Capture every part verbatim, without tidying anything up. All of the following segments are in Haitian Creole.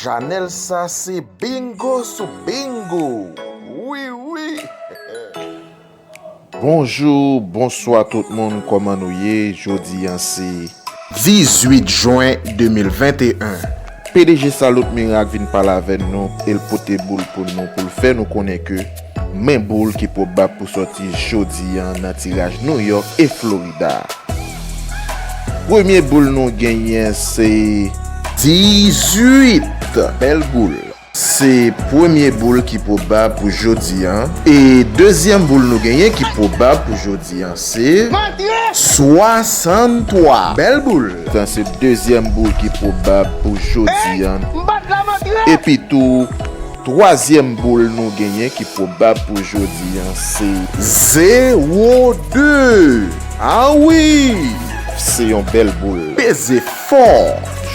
Chanèl sa se bingo sou bingo. Wi, wi. Bonjou, bonswa tout moun, kòman nou ye? Jodi a se dizuit jen de mil venteyen. P D G Salut Miracle vin pale avè nou e l pote boul pou nou, pou l fè nou konnen ke men boul ki pwobab pou sòti jodi a nan tiraj New York e Florida. Premye boul nou genyen se dizuit. Bèl boul. Se premye boul ki pwobab pou jodi a. E dezyèm boul nou genyen ki pwobab pou jodi a se swasanntwa. Bèl boul. Sa se dezyèm boul ki pwobab pou jodi a. Epi tou, twazyèm boul nou genyen ki pwobab pou jodi a se zewo de. A wi! Se yon bèl boul. Peze fò.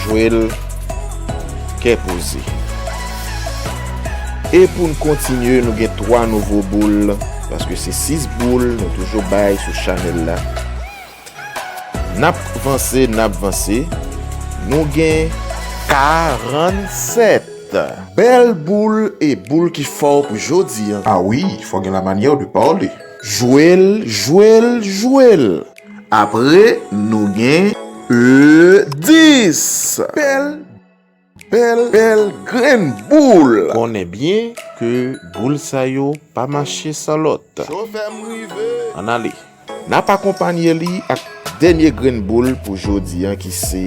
Jwe l kè poze. E pou n kontinye, nou gen twa nouvo boul, paske se sis boul nou toujou bay sou chanèl la. N ap vanse, n ap vanse. Nou gen karannsèt. Bèl boul e boul ki fò pou jodi a. A wi, fò gen la manyè de pale. Jwe l, jwe l, jwe l. Apre, nou gen e dis. Bèl, bèl, bèl grenn boul. Konnen byen ke boul sa yo pa mache san lòt. Ann ale. N ap akonpanye li ak dènye grenn boul pou jodi a ki se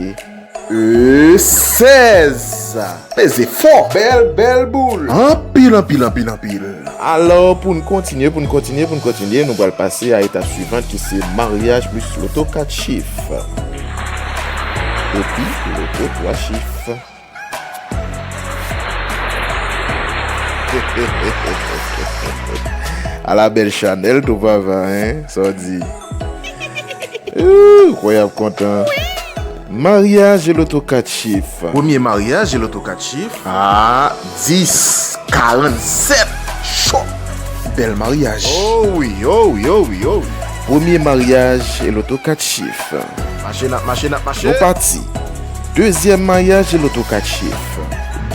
e sèz. Peze fò. Bèl, bèl boul. Anpil, anpil, anpil, anpil. Alò, pou n kontinye, pou n kontinye, pou n kontinye, nou pral pase a etap swivan ki se maryaj plis loto kat chif. Epi, loto twa chif. Ala bèl chanèl tou papa, en? Sa w di? Ooh, kwè y ap kontan. Maryaj e loto kat chif. Premye maryaj e loto kat chif. A, dis, karannsèt. Cho. Bèl maryaj. Oh wi, oh wi, oh wi, oh wi. Premye maryaj e loto kat chif. Mache, n ap mache, n ap mache. Nou pati. Dezyèm maryaj e loto kat chif.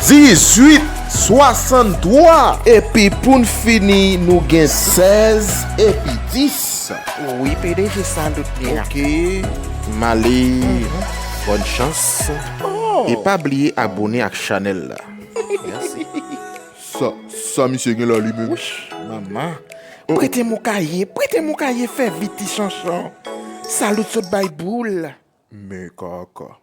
Dizuit, swasanntwa. Epi pou n fini, nou gen sèz epi dis. Wi, P D G Salut Miracle. Ok. M ale. Bòn chans. Oh. E pa bliye abone ak chanèl la. Mèsi. Sa, sa misye gen la li menm? Wouch, manman. Prete m yon kaye, prete m yon kaye, fè vit ti chanchon. Salut sot bay boul. Men kaka.